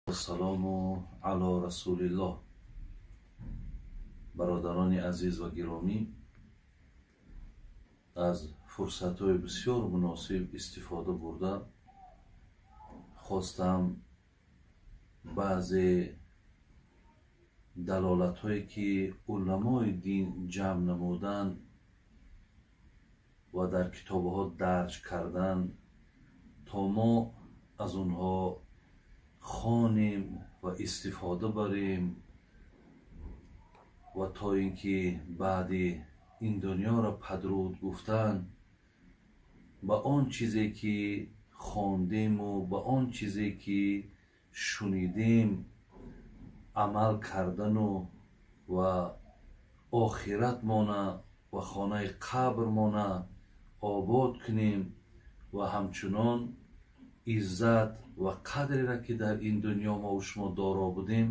Вассалому ало расулиллоҳ. Бародарони азиз ва гиромӣ, аз фурсатҳои бисёр муносиб истифода бурда хостам баъзе далолатҳое, ки уламои дин ҷамъ намуданд ва дар китобҳо дарҷ карданд, то мо аз онҳо хонем ва истифода барем ва то ин ки баъди ин дунёро падруд гуфтан ба он чизе, ки хондему ба он чизе, ки шунидем, амал кардану ва охиратмона ва хонаи қабрмона обод кунем ва ҳамчунон иззат ва қадреро, ки дар ин дунё мо шумо доро будем,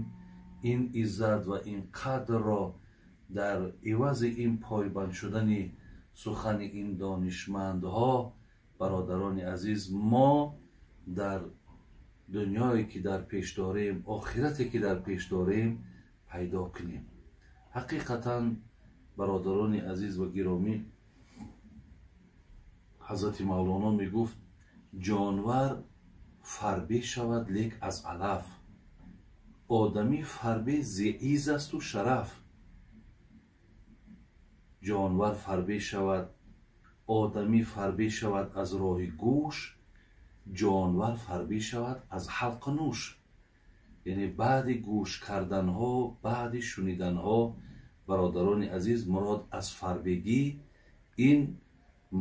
ин иззат ва ин қадрро дар ивази ин пойбанд шудани сухани ин донишмандҳо, бародарони азиз, мо дар дунёе, ки дар пеш дорем, охирате, ки дар пеш дорем, пайдо кунем. Ҳақиқатан, бародарони азиз ва гиромӣ, Ҳазрати Мавлоно мегуфт: «Ҷонвар фарбе шавад, лек аз алаф, одамӣ фарбе зи изз асту шараф». Ҷонвар фарбе шавад, одамӣ фарбе шавад аз роҳи гӯш, ҷонвар фарбе шавад аз ҳалқу нӯш. Яъне баъди гӯш карданҳо, баъди шуниданҳо, бародарони азиз, мурод аз фарбегӣ ин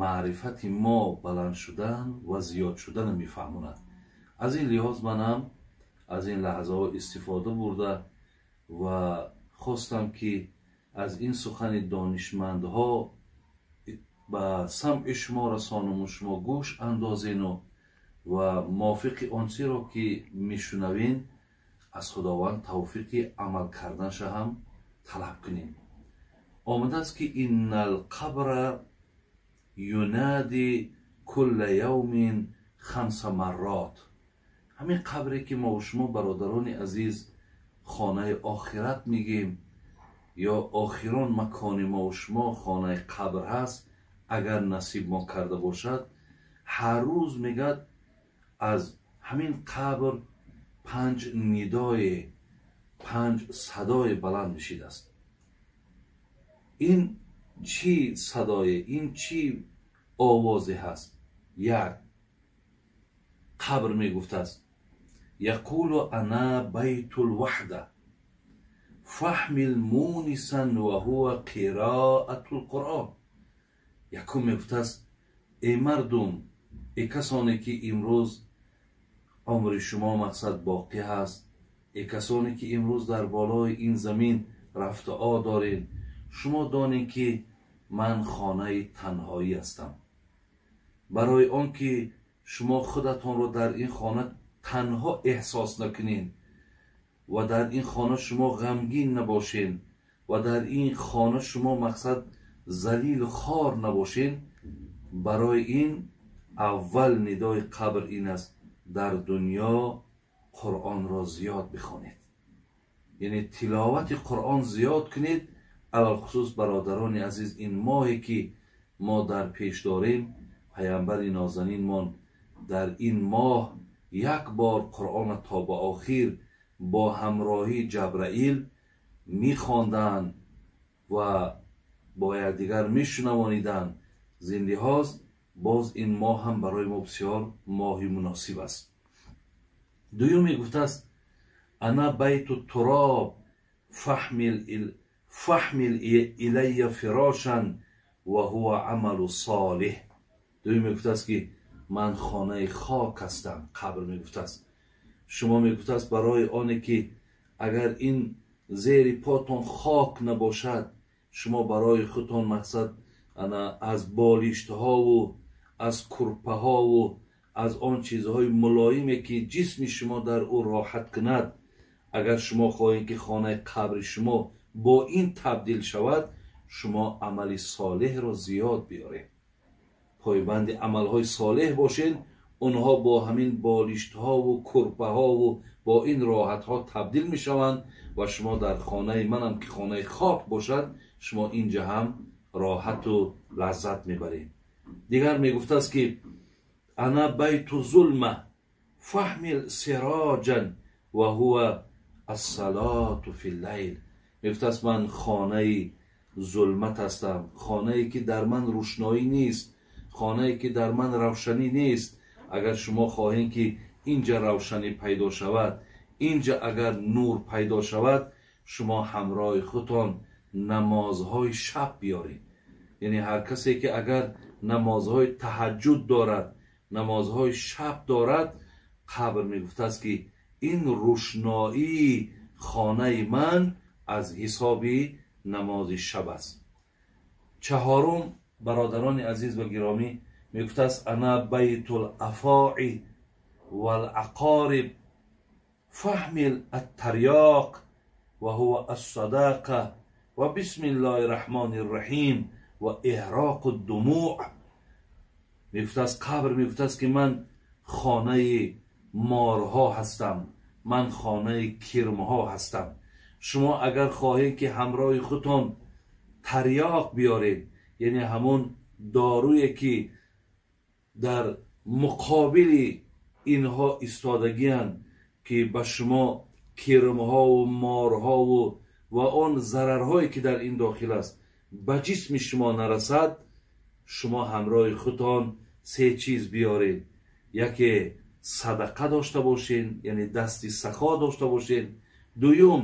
маърифати мо баланд шудан ва зиёд шуданро мефаҳмонад. Аз ин лиҳоз манам аз ин лаҳзаҳо истифода бурда ва хостам, ки аз ин сухани донишмандҳо ба самъи шумо расонуму шумо гӯш андозену ва мувофиқи он чиро, ки мешунавем, аз Худованд тавфиқи амал карданша ҳам талаб кунем. Омадааст, ки إن القبر ينادي كل يوم خمس مرات. Ҳамин қабре, ки мо шумо, бародарони азиз, хонаи охират мегем ё охирон макони мо шумо хонаи қабр ҳаст, агар насиб мо карда бошад, ҳар рӯз мегӯяд, аз ҳамин қабр панҷ нидое, панҷ садое баланд мешидааст. Ин чӣ садое, ин чӣ овозе ҳаст? Як қабр мегуфтааст: يقول أنا بيت الوحدة فاحمل مونسا وهو قراءة القرآن. Якум мегуфтааст: «Эй мардум, эй касоне, ки имрӯз умри шумо, мақсад, боқӣ ҳаст, эй касоне, ки имрӯз дар болои ин замин рафтуо доред, шумо донед, ки ман хонаи танҳоӣ ҳастам. Барои он ки шумо худатонро дар ин хона танҳо эҳсос накунед ва дар ин хона шумо ғамгин набошед ва дар ин хона шумо, мақсад, залилу хор набошед, барои ин аввал нидои қабр ин аст: дар дунё Қуръонро зиёд бихонед, яъне тиловати Қуръон зиёд кунед». Алалхусус, бародарони азиз, ин моҳе, ки мо дар пеш дорем, паямбари нозанинмон дар ин моҳ як бор Қуръонро то ба охир бо ҳамроҳии Ҷабраил мехонданд ва бо якдигар мешунавониданд. Зин лиҳоз боз ин моҳ ҳам барои мо бисёр моҳи муносиб аст. Дуюм мегуфтааст: أنا بيت التراب فاحمل إلي فراشا وهو عمل صالح. Дуюм мегуфтааст, ки ман хонаи хок ҳастам. Қабр мегуфтааст, шумо, мегуфтааст, барои оне ки агар ин зери потон хок набошад, шумо барои худтон, мақсад, ана аз болиштҳову аз курпаҳову аз он чизҳои мулоиме, ки ҷисми шумо дар ӯ роҳат кунад, агар шумо хоҳед, ки хонаи қабри шумо бо ин табдил шавад, шумо амали солеҳро зиёд биёред, пойбанди амалҳои солеҳ бошед. Онҳо бо ҳамин болиштҳову курпаҳову бо ин роҳатҳо табдил мешаванд ва шумо дар хонаи манам ки хонаи хок бошад, шумо инҷа ҳам роҳату лаззат мебаред. Дигар мегуфтааст ки ана байту зулма фаҳмил сироҷан ва ҳува ассалоту филлайл. Мегуфтааст ман хонаи зулмат ҳастам, хонае ки дар ман рӯшноӣ нест, хонае ки дар ман равшанӣ нест. Агар шумо хоҳед ки инҷа равшанӣ пайдо шавад, инҷа агар нур пайдо шавад, шумо ҳамроҳи худтон намозҳои шаб биёред. Яъне ҳар касе ки агар намозҳои таҳаҷҷуд дорад, намозҳои шаб дорад, қабр мегуфтааст ки ин рӯшноии хонаи ман аз ҳисоби намози шаб аст. Чаҳорум, бародарони азиз ва гиромӣ, мегуфтааст ана байтул афои валақориб фаҳмил аттарёқ ва ҳува ассадақа ва бисмиллоҳи раҳмони рраҳим ва иҳроқу думӯъ. Мегуфтааст қабр мегуфтааст ки ман хонаи морҳо ҳастам, ман хонаи кирмҳо ҳастам. Шумо агар хоҳед ки ҳамроҳи худтон тарёқ биёред, яъне ҳамон доруе ки дар муқобили инҳо истодагиянд ки ба шумо кирмҳову морҳову ва он зарарҳое ки дар ин дохил аст ба ҷисми шумо нарасад, шумо ҳамроҳи худтон се чиз биёред. Яке садақа дошта бошед, яъне дасти сахо дошта бошед. Дуюм,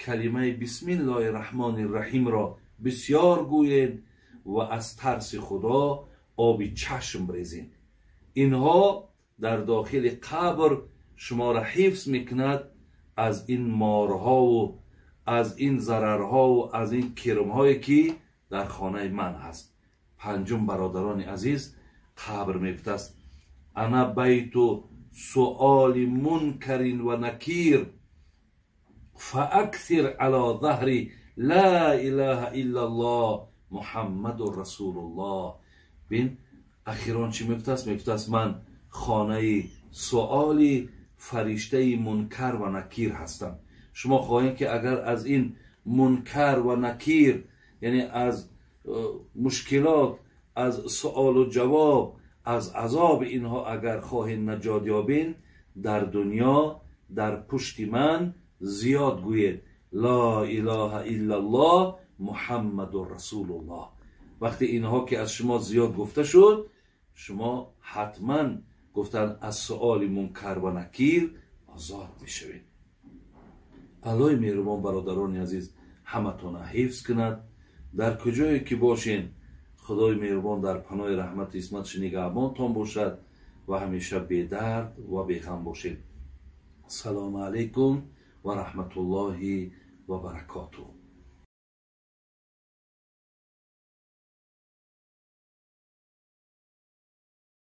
калимаи бисмиллоҳи раҳмони раҳимро бисёр гӯед ва аз тарси худо оби чашм брезед. Инҳо дар дохили қабр шуморо ҳифз мекунад аз ин морҳову аз ин зарарҳову аз ин кирмҳое ки дар хонаи ман ҳаст. Панҷум, бародарони азиз, қабр мегуфтааст ана байту суоли мункарин ва накир фааксир ало заҳри ла илаҳа иллаллоҳ муҳаммадун расулуллоҳ. Бин, ахирон чӣ мегуфтааст? Мегуфтааст ман хонаи суоли фариштаи мункар ва накир ҳастам. Шумо хоҳед ки агар аз ин мункар ва накир, яъне аз мушкилот, аз суолу ҷавоб, аз азоби инҳо агар хоҳед наҷот ёбед, дар дунё дар пушти ман зиёд гӯед ла илаҳа иллаллоҳ муҳаммадун расулуллоҳ. Вақте инҳо ки аз шумо зиёд гуфта шуд, шумо ҳатман гуфтан аз суоли мункар ва накир озод мешавед. Аллоҳи меҳрубон бародарони азиз ҳаматона ҳифз кунад. Дар куҷое ки бошед, худои меҳрубон дар паноҳи раҳмати исматаш нигаҳбонтон бошад ва ҳамеша бедард ва беғам бошед. Ассалому алайкум ва раҳматуллоҳи ва баракотуҳ.